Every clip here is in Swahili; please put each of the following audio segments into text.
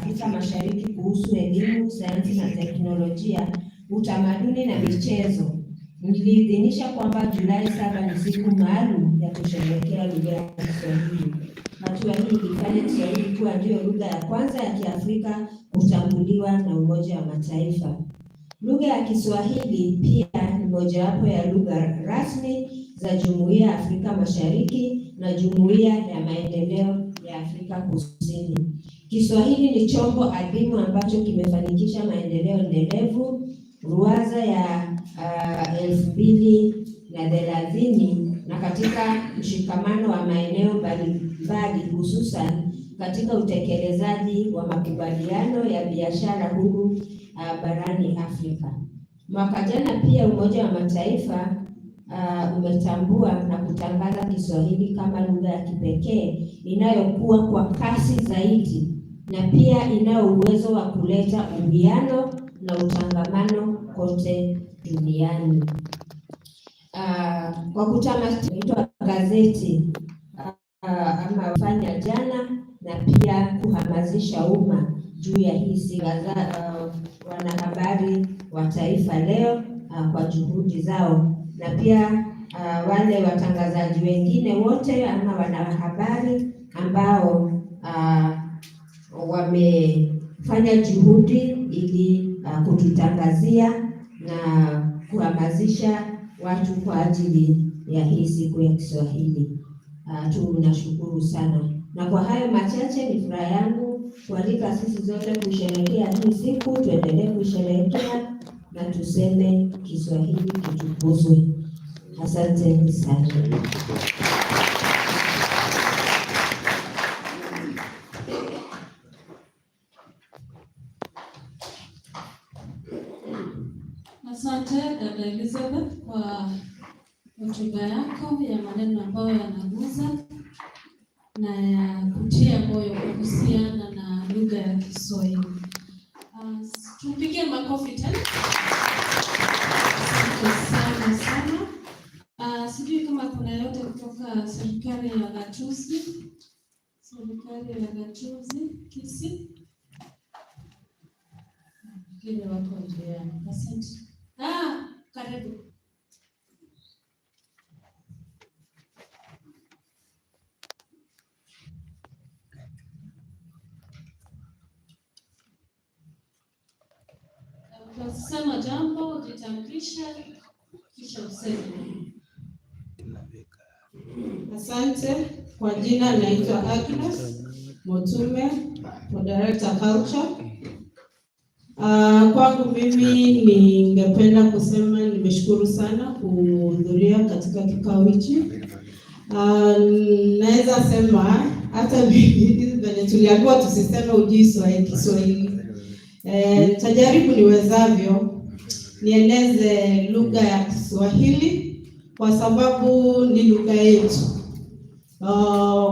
Afrika Mashariki kuhusu elimu, sayansi na teknolojia, utamaduni na michezo iliidhinisha kwamba Julai 7 ni siku maalum ya kusherehekea lugha ya Kiswahili. Hatua hii ilifanya Kiswahili kuwa ndiyo lugha ya kwanza ya Kiafrika kutambuliwa na Umoja wa Mataifa. Lugha ya Kiswahili pia ni mojawapo ya lugha rasmi za Jumuiya ya Afrika Mashariki na Jumuiya ya Maendeleo ya Afrika Kusini. Kiswahili ni chombo adhimu ambacho kimefanikisha maendeleo endelevu, ruwaza ya 2030 na katika mshikamano wa maeneo mbalimbali hususan katika utekelezaji wa makubaliano ya biashara huru barani Afrika. Mwaka jana pia Umoja wa Mataifa umetambua na kutangaza Kiswahili kama lugha ya kipekee inayokuwa kwa kasi zaidi na pia inayo uwezo wa kuleta uwiano na utangamano kote duniani. Kwa kutamatisha gazeti ama fanya jana na pia kuhamasisha umma juu ya hii siku. Wanahabari wa Taifa Leo kwa juhudi zao na pia wale watangazaji wengine wote ama wanahabari ambao wamefanya juhudi ili kututangazia na kuhamasisha watu kwa ajili ya hii siku ya Kiswahili. Tunashukuru sana, na kwa hayo machache ni furaha yangu kualika sisi zote kusherehekea hii siku. Tuendelee kusherehekea na tuseme Kiswahili kitukuzwe. Asanteni sana. Asante dada Elizabeth kwa hotuba yako ya maneno ambayo yanagusa na ya kutia moyo kuhusiana na lugha ya Kiswahili. Tupigie makofi tena. Asante sana sana. Sijui kama kuna yote kutoka serikali ya gatuzi, serikali ya gatuzi Kisii. Nafikiri wako njiani. Asante. Karibu. Utasema jambo, ujitambulishe, kisha useme. Asante. Kwa jina naitwa Agnes Motume, Moderator Culture. Kwangu mimi ningependa kusema nimeshukuru sana kuhudhuria katika kikao hichi. Naweza sema hata mimi venye tuliambiwa tusiseme ujui Kiswahili. Nitajaribu niwezavyo nieleze lugha ya Kiswahili kwa sababu ni lugha yetu.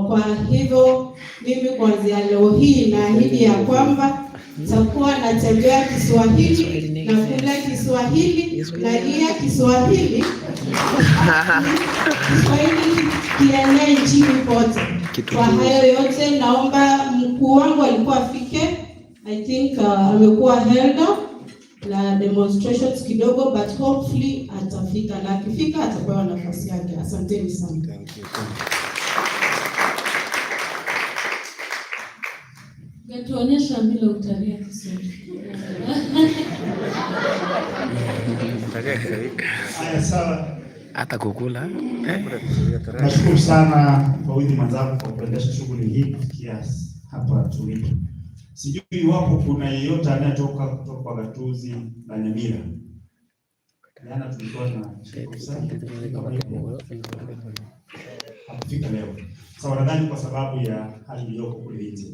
Kwa hivyo mimi kuanzia leo hii naahidi ya kwamba nitakuwa natembea Kiswahili, nakula Kiswahili, nalia Kiswahili, Kiswahili kienee nchini kote. Kwa hayo yote, naomba mkuu wangu alikuwa afike. I think amekuwa held up na demonstrations kidogo, but hopefully atafika, na akifika atapewa nafasi yake. Asanteni sana. Thank you. Ungetuonyesha vile utalia Kiswahili. Haya, sawa. Hata kukula. Nashukuru sana wawili mwenzangu kwa kuendesha shughuli hii kufikia hapa tulipo. Sijui iwapo kuna yeyote anayetoka kutoka kwa gatuzi la Nyamira. Jana tulikuwa na hakufika leo. Sawa, nadhani kwa sababu ya hali iliyoko kule nje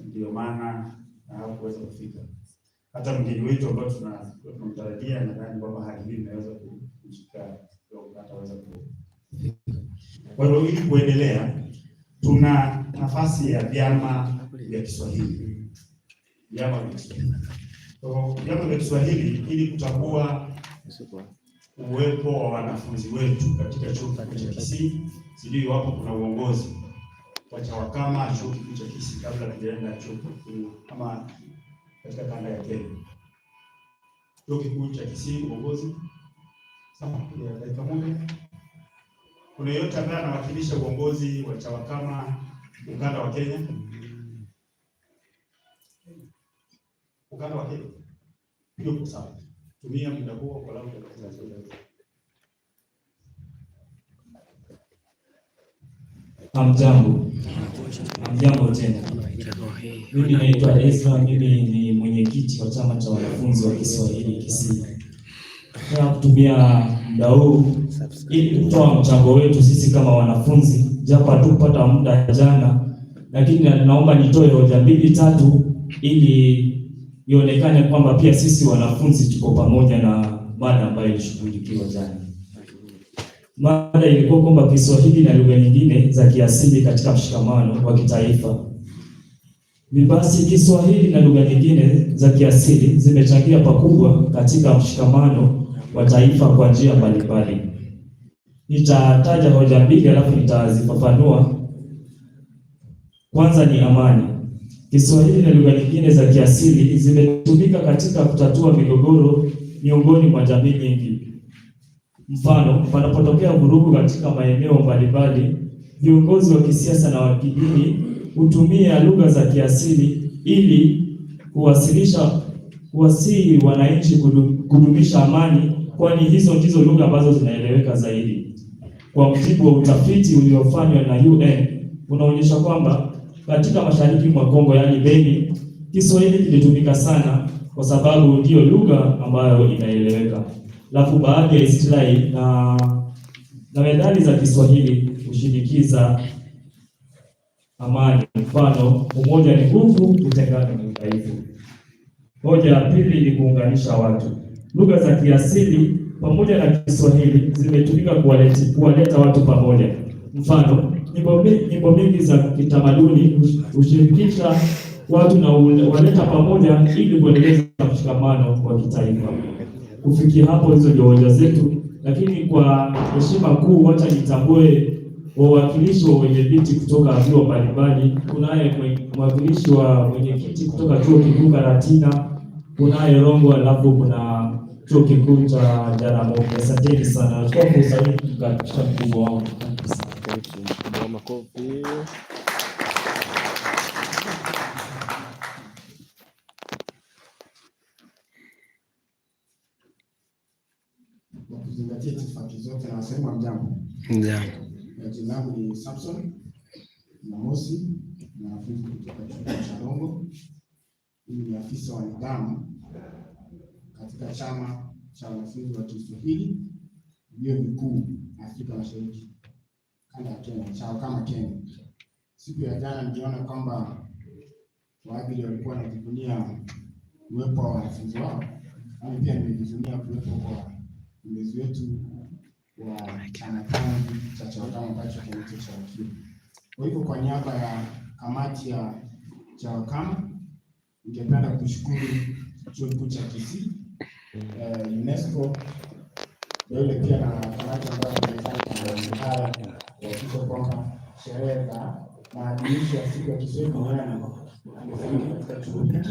ndio maana hakuweza kufika. Hata mgeni wetu ambao tunamtarajia, nadhani kwamba hali hii inaweza kumshika kidogo, hataweza kufika. Kwa hiyo ili kuendelea, tuna nafasi ya vyama vya Kiswahili, vyama vya Kiswahili. Kwa vyama vya Kiswahili ili kutambua uwepo wa wanafunzi wetu katika chuo kikuu cha Kisii, sijui iwapo kuna uongozi wa CHAWAKAMA chuo kikuu cha Kisii kabla tujaenda chuo kikuu ama katika kanda ya Kenya. Chuo kikuu cha Kisii uongozi. Sawa, ya dakika moja. Kuna yeyote ambaye anawakilisha uongozi wa CHAWAKAMA ukanda wa Kenya? Ukanda wa Kenya. Yupo, sawa. Tumia muda huo kwa labda. Hamjambo. Hamjambo tena. Mimi naitwa Ezra, mimi ni mwenyekiti wa chama cha wanafunzi wa Kiswahili Kisii. Nataka kutumia muda huu ili kutoa mchango wetu sisi kama wanafunzi, japo hatukupata muda jana, lakini naomba nitoe hoja mbili tatu ili ionekane kwamba pia sisi wanafunzi tuko pamoja na mada ambayo ilishughulikiwa jana. Mada ilikuwa kwamba Kiswahili na lugha nyingine za kiasili katika mshikamano wa kitaifa. Basi Kiswahili na lugha nyingine za kiasili zimechangia pakubwa katika mshikamano wa taifa kwa njia mbalimbali. Nitataja hoja mbili alafu nitazifafanua. Kwanza ni amani. Kiswahili na lugha nyingine za kiasili zimetumika katika kutatua migogoro miongoni mwa jamii nyingi. Mfano, panapotokea vurugu katika maeneo mbalimbali, viongozi wa kisiasa na wa kidini hutumia lugha za kiasili ili kuwasihi wananchi kudumisha amani, kwani hizo ndizo lugha ambazo zinaeleweka zaidi. Kwa mujibu wa utafiti uliofanywa na UN unaonyesha kwamba katika mashariki mwa Kongo, yaani Beni, Kiswahili kilitumika sana kwa sababu ndiyo lugha ambayo inaeleweka. Alafu baadhi ya istilahi na methali za Kiswahili hushinikiza amani. Mfano, umoja ni nguvu, utengano ni udhaifu. Hoja ya pili ni kuunganisha watu. Lugha za kiasili pamoja na Kiswahili zimetumika kuwaleta watu pamoja. Mfano, nyimbo mingi za kitamaduni hushirikisha watu na waleta pamoja ili kuendeleza mshikamano wa kitaifa. Kufikia hapo, hizo ndio hoja zetu, lakini kwa heshima kuu, wacha nitambue wawakilishi wa wenyeviti kutoka vyuo mbalimbali. Kunaye mwakilishi wa mwenyekiti kutoka chuo kikuu Karatina, kunaye Rongo, alafu kuna chuo kikuu cha Jaramogi. Asanteni sana, nachukua fursa hii kumkaribisha mkubwa wangu. Makofi. Kwa kuzingatia itifaki zote na wasalimu, hamjambo. Jambo. Jina langu ni Samson Namosi, mwanafunzi kutoka chuo cha Rongo. Mimi ni afisa wa nidhamu katika chama cha wanafunzi wa Kiswahili vyuo vikuu Afrika Mashariki kanda ya Kenya, CHAWAKAMA Kenya. Siku ya jana niliona kwamba waajiri walikuwa wanajivunia uwepo wa wanafunzi wao. Nami pia nimejivunia kuwepo kwa mlezi wetu wa chama changu cha CHAWAKAMA ambacho kinaitwa CHAWAKIU. Kwa hivyo kwa niaba ya kamati ya CHAWAKAMA ningependa kushukuru chuo kikuu cha Kisii, UNESCO vile pia na kamati ambayo imefanya haya kuhakikisha kwamba sherehe za maadhimisho ya siku ya Kiswahili duniani imefanyika katika chuo hiki.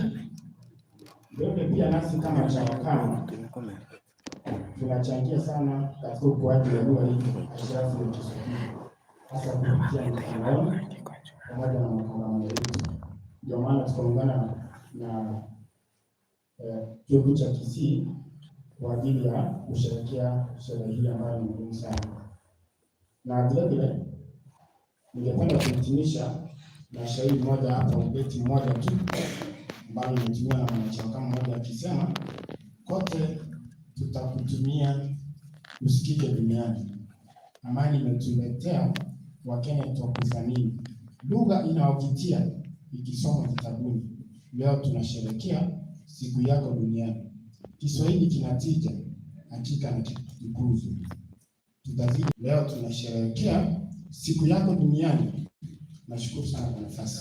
Vile pia nasi kama CHAWAKAMA tunachangia sana katika ukuaji wa lugha hii ashrafu ya Kiswahili, hasa kupitia mitandaoni pamoja na makongamano yetu. Ndio maana tukaungana na chuo kikuu cha Kisii kwa ajili ya kusherehekea sherehe hii ambayo ni muhimu sana. Na vile vile ningependa kuhitimisha na shairi moja hapa, ubeti mmoja tu ambalo limetumiwa na mwanachama mmoja akisema, kote tutakutumia usikike duniani, amani imetuletea Wakenya twakuthamini, lugha inayovutia ikisoma kitabuni, leo tunasherehekea siku yako duniani, Kiswahili kina tija, hakika na kitukuzwe, tutazidi. Leo tunasherehekea siku yako duniani. Nashukuru sana kwa nafasi.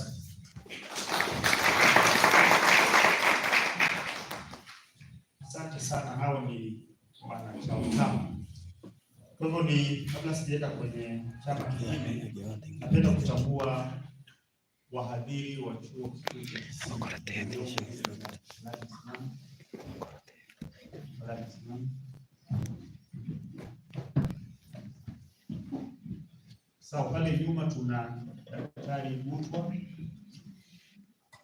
Asante sana, hao ni wanachama. Kwa hivyo ni kabla sijaenda kwenye chama kingine, napenda kutambua Wahadhiri wa chuo kikuu cha Kisii. Tafadhali simama. Sawa, pale nyuma tuna Daktari Gutwa.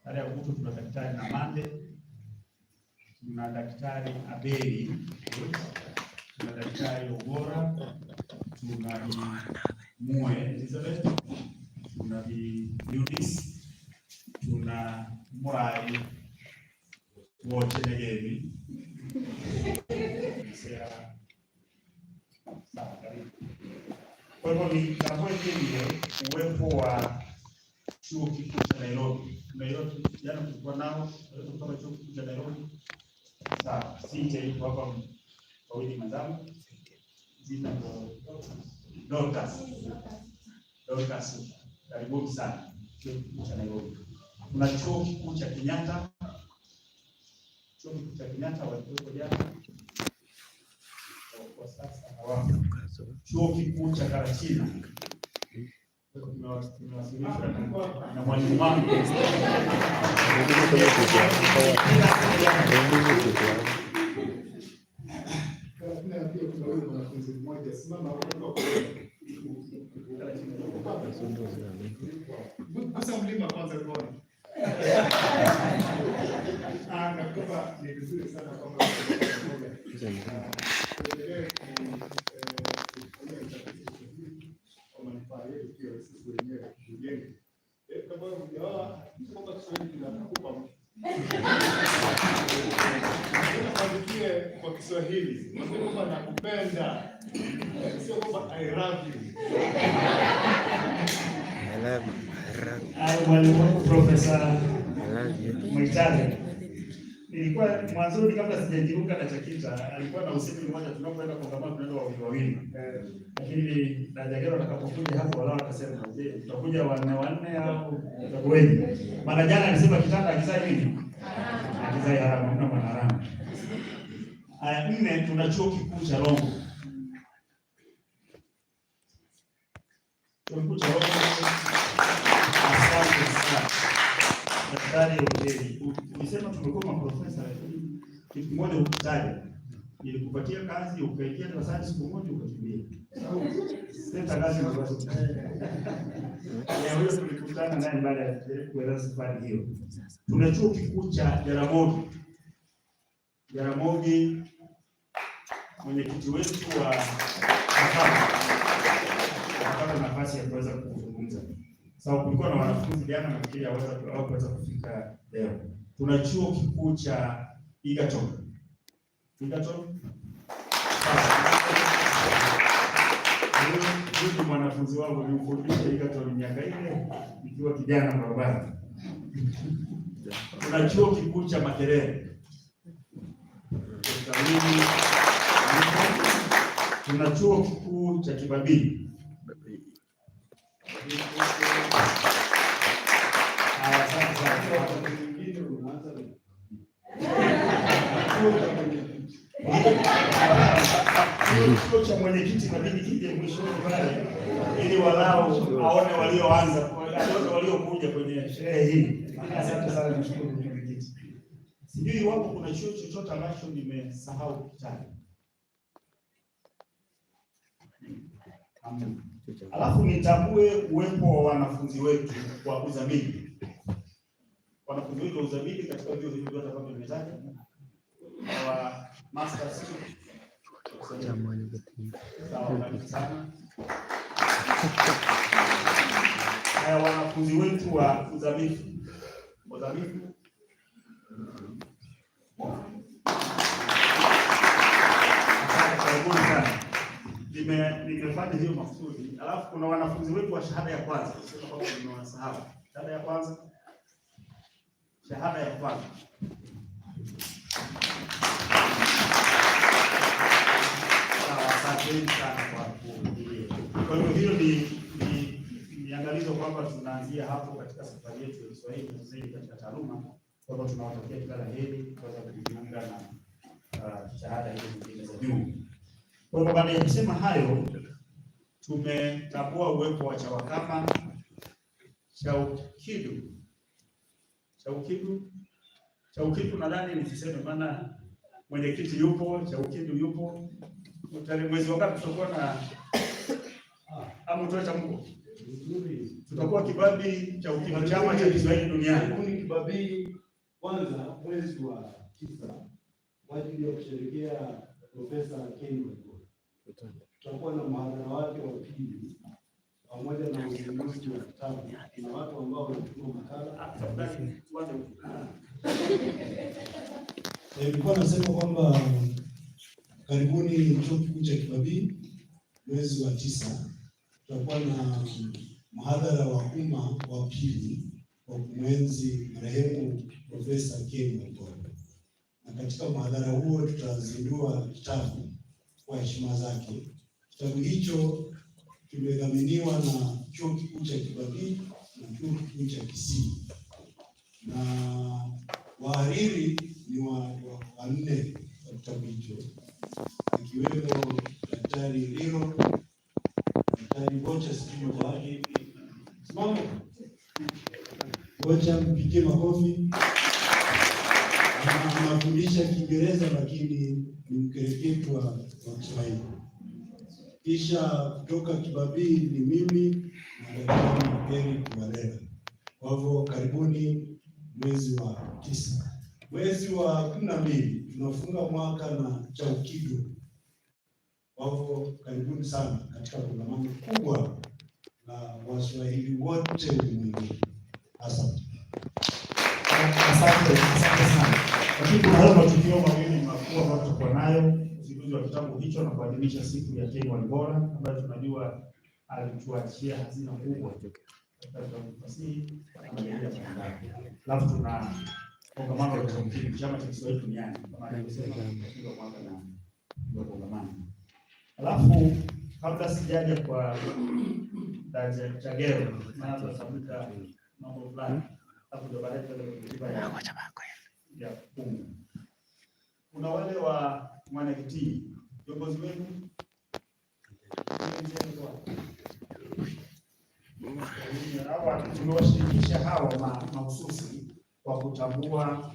Baada ya Gutwa tuna Daktari Namande, tuna Daktari Aberi, tuna Daktari Ogora, tuna Bi Mue Elizabeth, tuna Bi Eunice, tuna Murai wote Negemi. Sera. Sawa, karibu. Kwa hivyo nitambue vile uwepo wa chuo kikuu cha Nairobi. Nairobi jana tulikuwa nao kutoka chuo kikuu cha Nairobi. Sawa, Sinte yuko hapa wawili mwenzangu. Zina ndo Dorcas. Dorcas, karibuni sana chuo kikuu cha Nairobi. Kuna chuo kikuu cha Kenyatta. Chuo kikuu cha Kenyatta walikuwepo jana, kwa sasa hawapo. Chuo kikuu cha Karatina tumewasilishwa na mwalimu wangu. Pia kuna huyu mwanafunzi mmoja, simama hapo. Gusa mlima kwanza tuone. Ah, na kwamba ni vizuri sana kwamba tuendelee kufanyia utafiti kwa manufaa yetu pia sisi wenyewe tujenge. Kama hujaoa, hakikisha kwamba Kiswahili kinakupa mtu. Kuandikie kwa Kiswahili, mwambie kwamba nakupenda, sio kwamba I love you. Mwalimu wangu Profesa Mwitale, nilikuwa mwanzoni kabla sijajiunga na CHAKITA, alikuwa na usemi mmoja, tunapoenda kongamano tunaenda wawili wawili, lakini Najagero atakapokuja hapo walao atasema, je, tutakuja wanne wanne au tutakuweje? Maana jana alisema kitanda akizai nini? Akizai haramu, hamna mwana haramu. Aya, nne, tuna chuo kikuu cha Rongo. Chuo kikuu cha Rongo. Asante sana. Daktari Ongeri, ulisema tumekuwa maprofesa, lakini kitu kimoja hukutaja. Nilikupatia kazi ukaingia darasani siku moja ukakimbia. Sasa kazi na basi. Ya huyo tulikutana naye baada ya kueleza safari hiyo. Tuna chuo kikuu cha Jaramogi. Jaramogi, mwenyekiti wetu wa akapata nafasi ya kuweza kuzungumza. Sawa, kulikuwa na wanafunzi jana nafikiri hawakuweza kufika leo. Tuna chuo kikuu cha Egerton. Egerton. Huyu ni mwanafunzi wangu, nilimfundisha Egerton miaka ile nikiwa kijana barabara. Tuna chuo kikuu cha Makerere. Tuna chuo kikuu cha Kibabii. Asante sana. Mwingine unaanza na Chuo cha mwenyekiti inabidi kije mwishoni pale ili walau aone walioanza, aone waliokuja kwenye sherehe hii. Asante sana, nashukuru mwenyekiti. Sijui iwapo kuna chuo chochote ambacho nimesahau kukitaja. Hamna. Alafu nitambue uwepo wa wanafunzi wetu wa uzamili. Wanafunzi wetu wa uzamili katika vyuo hivi vyote ambavyo nimetaja, wa masters. Sawa, karibu sana. Haya, wanafunzi wetu wa uzamifu. Uzamifu. Karibuni sana. Nimefanya hiyo makusudi. Alafu kuna wanafunzi wetu wa shahada ya kwanza. Sio kwamba nimewasahau. Shahada ya kwanza. Shahada ya kwanza. Sawa, asanteni sana kwa kuhudhuria. Kwa hiyo hiyo ni angalizo kwamba tunaanzia hapo katika safari yetu ya Kiswahili na zaidi katika taaluma. Kwa hivyo tunawatakia kila la heri kuweza kujiunga na shahada hizo zingine za juu. Kwa hivyo baada ya kusema hayo, tumetambua uwepo wa CHAWAKAMA. Chaukidu. Chaukidu. Chaukidu nadhani nisiseme maana mwenyekiti yupo, Chaukidu yupo. Tarehe mwezi wangapi tutakuwa na ama utoe tamko? Tutakuwa Kibabii Chaukidu, chama cha Kiswahili duniani. Karibuni Kibabii kwanza mwezi wa 9 kwa ajili ya kusherehekea Profesa Ken Walibora. Tutakuwa na mhadhara wake wa pili pamoja na uzinduzi wa kitabu. Kuna watu ambao wanatuma makala. Tafadhali tuanze huku. Nilikuwa nasema kwamba karibuni Chuo Kikuu cha Kibabii mwezi wa 9 tutakuwa na mhadhara wa umma wa pili wa kumwenzi marehemu Profesa Ken Walibora, na katika mhadhara huo tutazindua kitabu kwa heshima zake. Kitabu hicho kimedhaminiwa na Chuo Kikuu cha Kibabii na Chuo Kikuu cha Kisii, na wahariri ni wanne wa kitabu hicho, akiwemo Daktari Riro, Daktari Bocha, sijui yuko wapi? Simama. Bocha, mpigie makofi. Anafundisha Kiingereza lakini ni mkereketwa wa Kiswahili. Kisha kutoka Kibabii ni mimi na Daktari Eric Warera. Kwa hivyo karibuni mwezi wa 9. Mwezi wa 12 tunafunga mwaka na Chaukidu. Kwa hivyo karibuni sana katika kongamano kubwa la Waswahili wote ulimwenguni. Asante. Asante, asante sana. Lakini kuna hayo matukio mawili makubwa ambayo tutakuwa nayo, uzinduzi wa kitabu hicho na kuadhimisha siku ya Ken Walibora ambayo tunajua alituachia hazina kubwa katika fasihi na maendeleo ya mbalimbali. Alafu tuna kongamano la Chaukidu, chama cha Kiswahili duniani, kama alivyosema tunafunga mwaka na ndio kongamano. Alafu kabla sijaja kwa Chagero, maana tunatamka mambo fulani, alafu ndio baadaye tutaenda kwenye hotuba ya kufunga. Kuna wale wa mwenyekiti, viongozi wenu hawa tumewashirikisha hawa mahususi kwa kutambua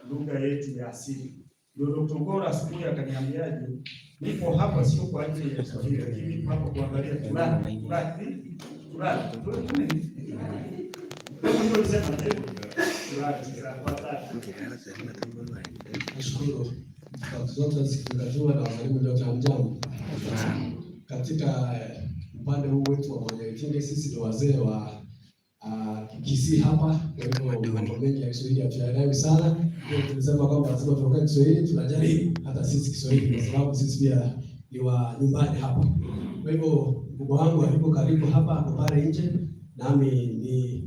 lugha yetu ya asili. Ndio Dr. Gora asubuhi akaniambiaje, nipo hapa sio kwa ajili ya Kiswahili, lakini nipo hapa kuangalia turathi, turathi, turathi. Nashukuru zote zikizingatiwa na wasalimu wote, hamjambo. Katika upande huu wetu wa Mwanyagetinge, sisi ni wazee wa Kisii hapa, kwa hivyo mambo mengi ya Kiswahili hatuyaelewi sana. Kwa hiyo tulisema kwamba lazima tuongee Kiswahili, tunajaribu hata sisi Kiswahili kwa sababu sisi pia ni wa nyumbani hapa. Kwa hivyo mkubwa wangu alipo karibu hapa, ako pale nje, nami ni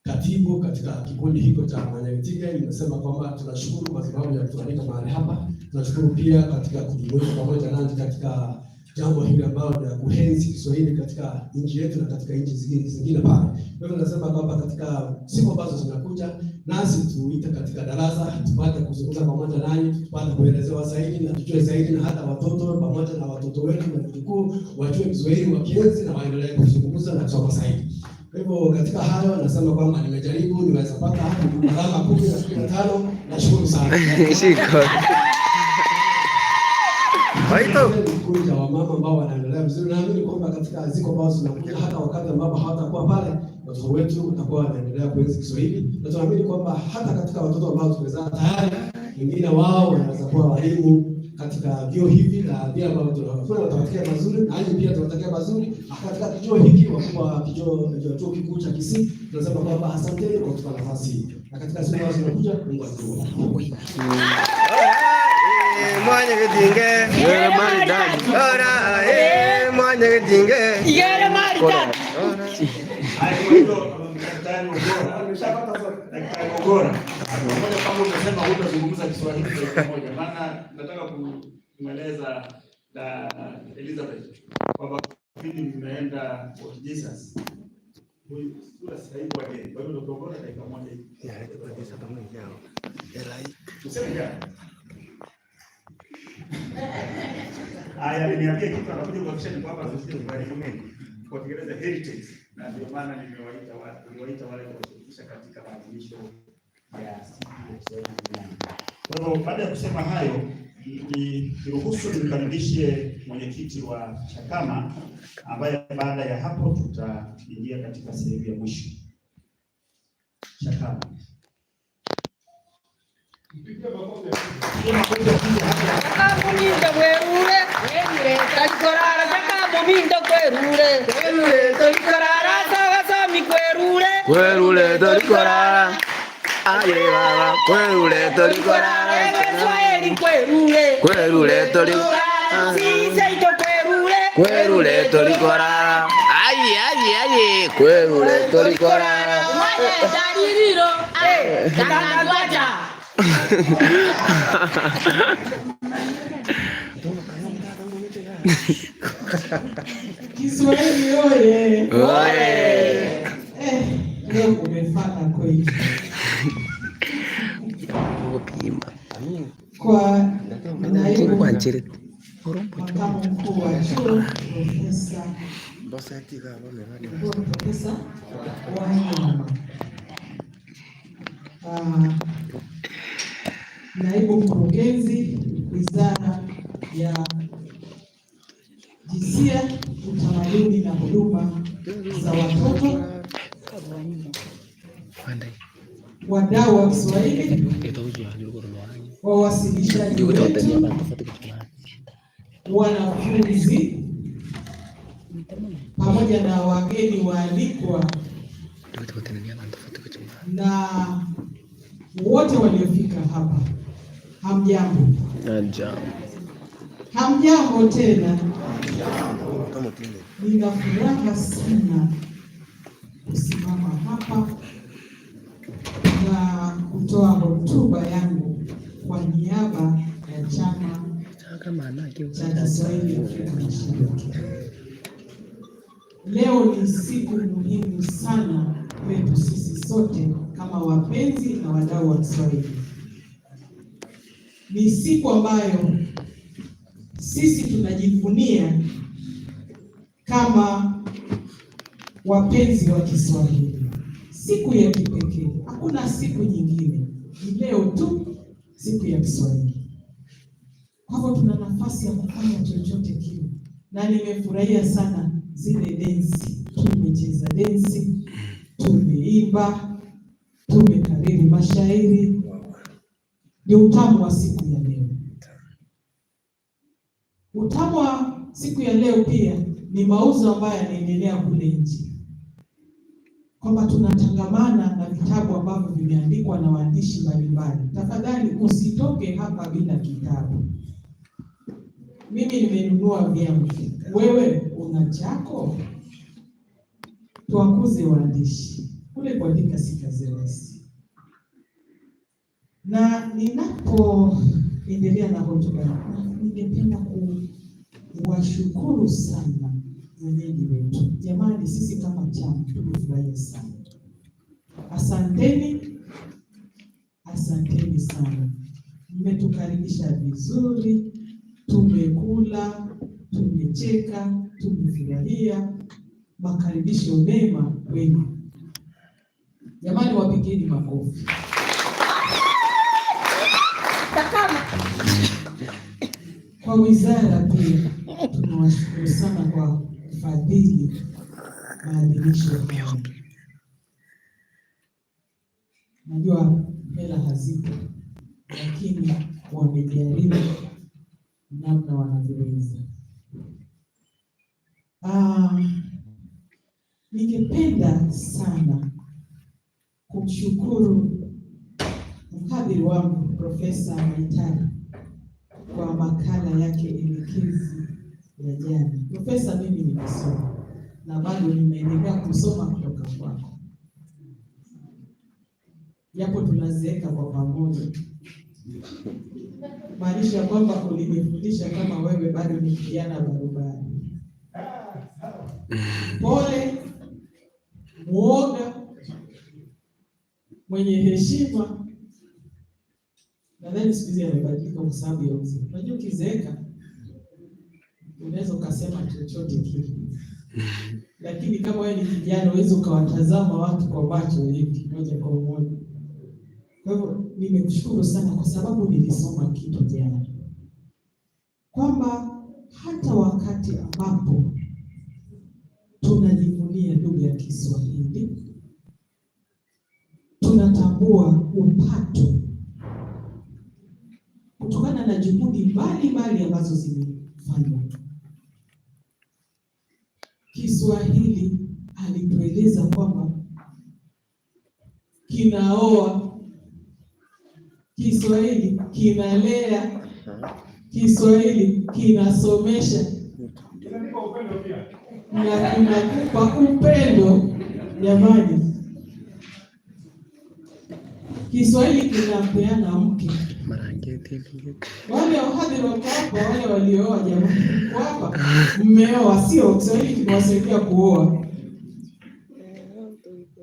katibu katika kikundi hiko cha Mwanyagetinge. Nimesema kwamba tunashukuru kwa sababu ya kutualika mahali hapa. Tunashukuru pia katika kujumuika pamoja nasi katika jambo hili ambalo ni la kuenzi Kiswahili katika nchi yetu na katika nchi zingine pale. Kwa hivyo nasema kwamba katika siku ambazo zinakuja nasi tuite katika darasa tupate kuzungumza pamoja nanyi, tupate kuelezewa zaidi na tujue zaidi, na hata watoto pamoja na watoto wetu na vijukuu wajue Kiswahili wakienzi na waendelee kuzungumza na kusoma zaidi. Kwa hivyo katika hayo nasema kwamba nimejaribu, nimeweza pata alama 10 na 15. Nashukuru sana. Kikundi cha wamama ambao wanaendelea vizuri, naamini kwamba katika ziko ambazo zinakuja, hata wakati ambapo hawatakuwa pale, watoto wetu watakuwa wanaendelea kuenzi Kiswahili, na tunaamini kwamba hata katika watoto ambao tumezaa tayari, wengine wao wanaweza kuwa walimu katika vyuo hivi na vile ambavyo tunawatakia mazuri, na hadi pia tunawatakia mazuri katika kichuo hiki. Wakubwa wa chuo kikuu cha Kisii tunasema kwamba asanteni kwa kutupa nafasi hii, na katika siku ambazo zinakuja, Mungu atubariki. Mwanyagetinge ora Mwanyagetinge. Daktari Ogora, pamoja kwamba umesema hutazungumza Kiswahili dakika moja, maana nataka kumweleza da Elizabeth kwamba kipindi mmeenda Fort Jesus, huyu sura sasa hivi wageni. Kwa hiyo Dr. Ogora dakika moja hivi. Useme jana. Haya, niambie kitu anakuja kuhakikisha ni kwamba tusije kuharibu kwa Kiingereza heritage. na ndio maana niliwaita wale kuwashirikisha katika maadhimisho ya siku ya Kiswahili duniani. Kwa hivyo baada ya kusema hayo, niruhusu nimkaribishe mwenyekiti wa Chakama ambaye baada ya hapo tutaingia katika sehemu ya mwisho. Chakama. Chakamuminda mwerure talikorara chakamuminda kwerure tolikorara sawasomi kwerure Kwerure tolikorara aye baba kwerure tolikorara Swahili kwerure kwerure tolikorara siseito kwerure kwerure tolikorara aye aye aye kwerure tolikorara dalililo tangangwaja. Kiswahili oye! Oye! Leo kumefana kweli. Kwa naibu makamu mkuu wa chuo Profesa Wanyama, naibu mkurugenzi Wizara ya Jinsia, Utamaduni na Huduma za Watoto, wadau wa Kiswahili, wawasilishaji wetu, wanafunzi pamoja na wageni waalikwa na wote waliofika hapa, hamjambo? Hamjambo tena. Nina furaha sana kusimama hapa na kutoa hotuba yangu kwa niaba ya Chama cha Kiswahili Afrika Mashariki. Leo ni siku muhimu sana kwetu sisi sote kama wapenzi na wadau wa Kiswahili. Ni siku ambayo sisi tunajivunia kama wapenzi wa Kiswahili. Siku ya kipekee, hakuna siku nyingine, ni leo tu, siku ya Kiswahili. Kwa hivyo tuna nafasi ya kufanya chochote kile, na nimefurahia sana zile densi. Tumecheza densi, tumeimba, tumekariri mashairi. Ni utamu wa siku ya leo. Utamu wa siku ya leo pia ni mauzo ambayo yanaendelea kule nje, kwamba tunatangamana na vitabu ambavyo vimeandikwa na waandishi mbalimbali. Tafadhali usitoke hapa bila kitabu. Mimi nimenunua vyangu, wewe una chako? Tuwakuze waandishi kule, kuandika si kazi rahisi. Na ninapoendelea na hotuba, ningependa kuwashukuru sana wenyeji wetu. Jamani, sisi kama chama tumefurahia sana. Asanteni, asanteni sana, mmetukaribisha vizuri, tumekula, tumecheka, tumefurahia. Makaribisho mema kwenu. Jamani, wapigeni makofi. Kwa wizara pia tunawashukuru sana kwa kufadhili maadhimisho haya. Najua hela hazipo, lakini wamejaribu namna wanavyoweza. Ningependa sana kumshukuru mhadhiri wangu Profesa Maitari kwa makala yake elekezi ya jana. Profesa, mimi nimesoma na bado nimeendelea kusoma kutoka kwako, japo tunazeeka kwa pamoja, maanisha kwamba ulinifundisha kama wewe bado ni kijana barobaro, pole, muoga, mwenye heshima. Nadhani siku hizi amebadilika kwa sababu ya uzee. Unajua ukizeeka unaweza ukasema chochote kile. Lakini kama wewe ni kijana, huwezi ukawatazama watu kwa macho hivi moja kwa moja. Kwa hivyo nimekushukuru sana kwa sababu nilisoma kitu jana kwamba hata wakati ambapo tunajivunia lugha ya Kiswahili, tunatambua upato kutokana na juhudi mbalimbali ambazo zimefanywa. Kiswahili alitueleza kwamba kinaoa, Kiswahili kinalea, Kiswahili kinasomesha na kinakupa upendo. Jamani, Kiswahili kinapeana mke. Wale wahadhiri wako hapa, wale walioa, jamani, mko hapa, mmeoa, sio? Kiswahili kimewasaidia kuoa.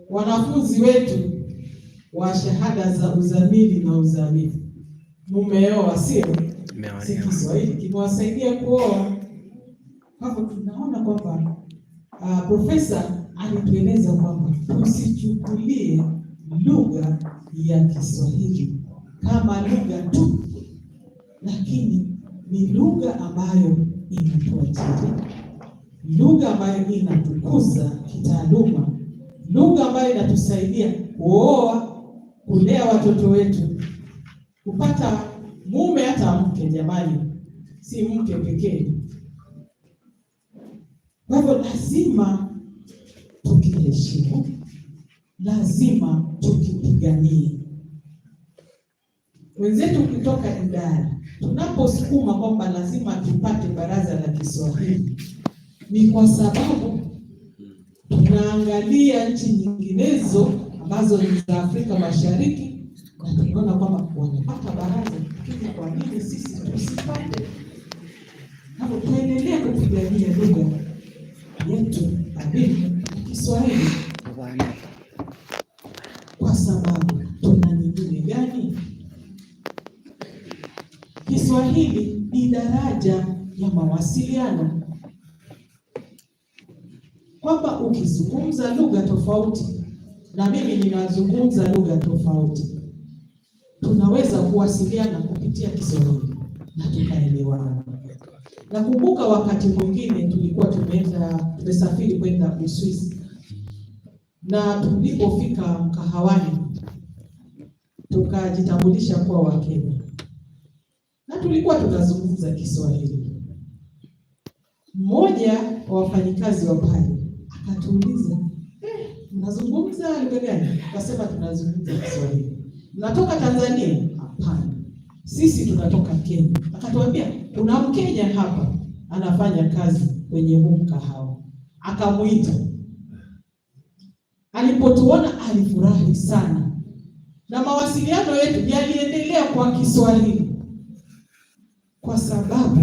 Wanafunzi wetu wa shahada za uzamili na uzamivu, mumeoa, sio? Si Kiswahili kimewasaidia kuoa. Hapo tunaona kwamba profesa alitueleza kwamba tusichukulie lugha ya Kiswahili kama lugha tu, lakini ni lugha ambayo inatuajiri, lugha ambayo inatukuza kitaaluma, lugha ambayo inatusaidia kuoa, kulea watoto wetu, kupata mume hata mke. Jamani, si mke pekee. Kwa hivyo lazima tukiheshimu, lazima tukipiganie. Wenzetu kutoka idara, tunaposukuma kwamba lazima tupate baraza la Kiswahili ni kwa sababu tunaangalia nchi nyinginezo ambazo ni za Afrika Mashariki na tunaona kwamba wanapata baraza, lakini kwa nini sisi tusipate? Hapo tuendelee kupigania lugha yetu adhimu ya Kiswahili, kwa sababu tuna nyingine gani? Kiswahili ni daraja ya mawasiliano, kwamba ukizungumza lugha tofauti na mimi ninazungumza lugha tofauti, tunaweza kuwasiliana kupitia Kiswahili na tukaelewana. Nakumbuka wakati mwingine tulikuwa tumesafiri kwenda Uswisi, na tulipofika mkahawani tukajitambulisha kuwa Wakenya na tulikuwa tunazungumza Kiswahili. Mmoja wa wafanyikazi wa pale akatuuliza, mnazungumza lugha gani? Tukasema tunazungumza Kiswahili. Mnatoka Tanzania? Hapana, sisi tunatoka Kenya. Akatuambia kuna Mkenya hapa anafanya kazi kwenye huu mkahawa. Akamuita. Alipotuona alifurahi sana, na mawasiliano yetu yaliendelea kwa Kiswahili kwa sababu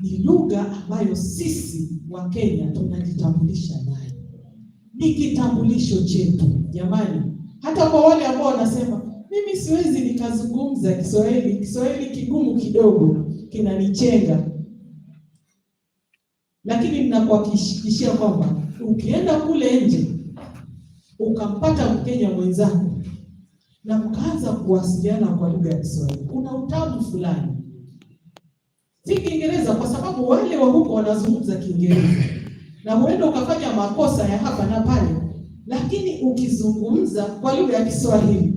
ni lugha ambayo sisi wa Kenya tunajitambulisha nayo, ni kitambulisho chetu jamani. Hata kwa wale ambao wanasema mimi siwezi nikazungumza Kiswahili, Kiswahili kigumu kidogo kinanichenga, lakini ninakuhakikishia kwamba ukienda kule nje ukampata Mkenya mwenzako na mkaanza kuwasiliana kwa lugha ya Kiswahili, kuna utamu fulani. Si Kiingereza, kwa sababu wale wa huko wanazungumza Kiingereza na huenda ukafanya makosa ya hapa na pale, lakini ukizungumza kwa lugha ya Kiswahili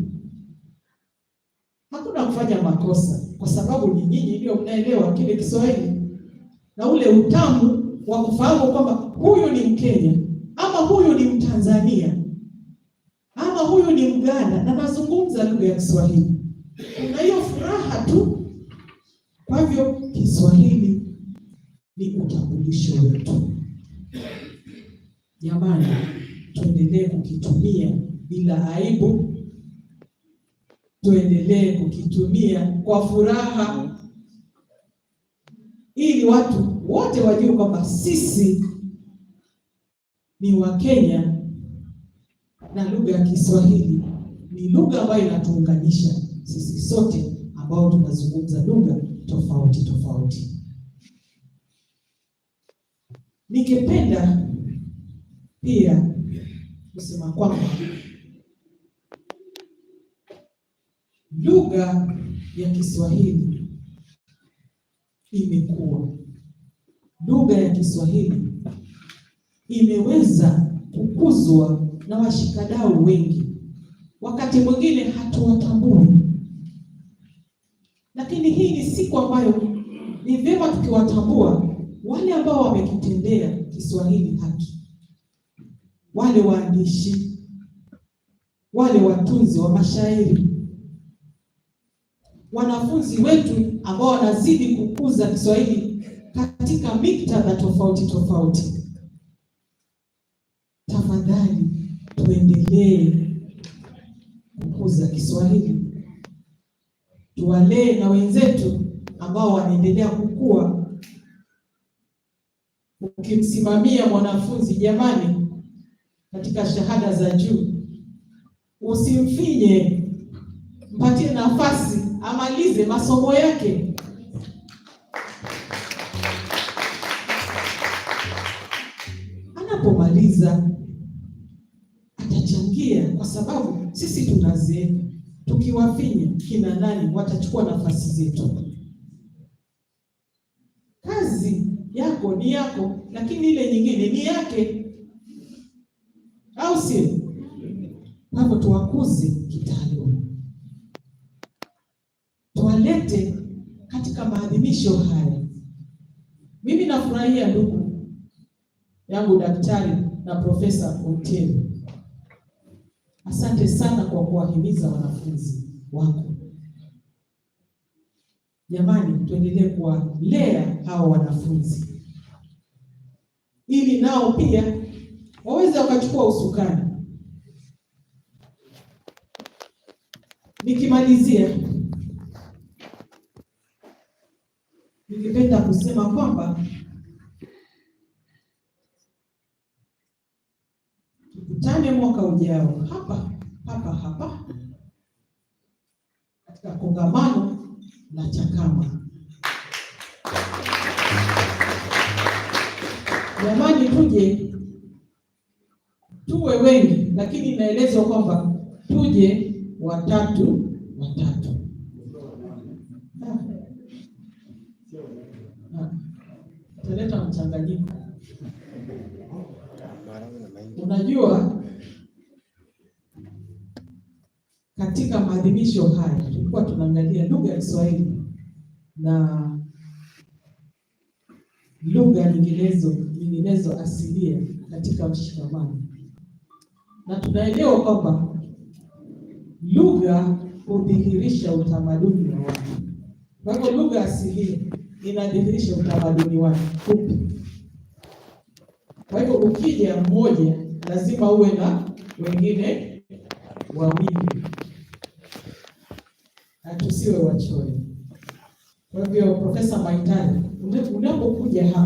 hakuna kufanya makosa, kwa sababu ni nyinyi ndio mnaelewa kile Kiswahili na ule utamu wa kufahamu kwamba huyu ni Mkenya ama huyu ni Mtanzania ama huyu ni Mganda na nazungumza lugha ya Kiswahili. Kuna hiyo furaha tu. Kwa hivyo Kiswahili ni utambulisho wetu. Jamani, tuendelee kukitumia bila aibu, tuendelee kukitumia kwa furaha, ili watu wote wajue kwamba sisi ni Wakenya na lugha ya Kiswahili ni lugha ambayo inatuunganisha sisi sote ambao tunazungumza lugha tofauti tofauti. Ningependa pia kusema kwamba lugha ya Kiswahili imekuwa, lugha ya Kiswahili imeweza kukuzwa na washikadau wengi. Wakati mwingine hatuwatambui, lakini hii ni siku ambayo ni vyema tukiwatambua wale ambao wamekitendea Kiswahili haki, wale waandishi, wale watunzi wa mashairi, wanafunzi wetu ambao wanazidi kukuza Kiswahili katika miktadha tofauti tofauti. Tafadhali tuendelee kukuza Kiswahili, tuwalee na wenzetu ambao wanaendelea kukua. Ukimsimamia mwanafunzi, jamani, katika shahada za juu, usimfinye, mpatie nafasi amalize masomo yake. Anapomaliza atachangia, kwa sababu sisi tunazeeka. Tukiwafinya kina nani watachukua nafasi zetu? Kazi yako ni yako, lakini ile nyingine ni yake, au sio? Kwa hivyo tuwakuze kitaaluma, tuwalete katika maadhimisho haya. Mimi nafurahia ndugu yangu Daktari na Profesa Otieno, asante sana kwa kuwahimiza wanafunzi wako. Jamani, tuendelee kuwalea hao wanafunzi ili nao pia waweze wakachukua usukani. Nikimalizia, ningependa kusema kwamba tukutane mwaka ujao hapa hapa hapa katika kongamano la Chakama. Jamani, tuje tuwe wengi, lakini inaelezwa kwamba tuje watatu watatu. Taleta mchanganyiko. Unajua, katika maadhimisho haya tulikuwa tunaangalia lugha ya Kiswahili na lugha nyinginezo asilia katika mshikamano, na tunaelewa kwamba lugha hudhihirisha utamaduni wa watu. Kwa hivyo lugha asilia inadhihirisha utamaduni wake upi. Kwa hivyo ukija mmoja lazima uwe na wengine wawili, na tusiwe wachoyo. Kwa hivyo Profesa Maitani, unapokuja hapa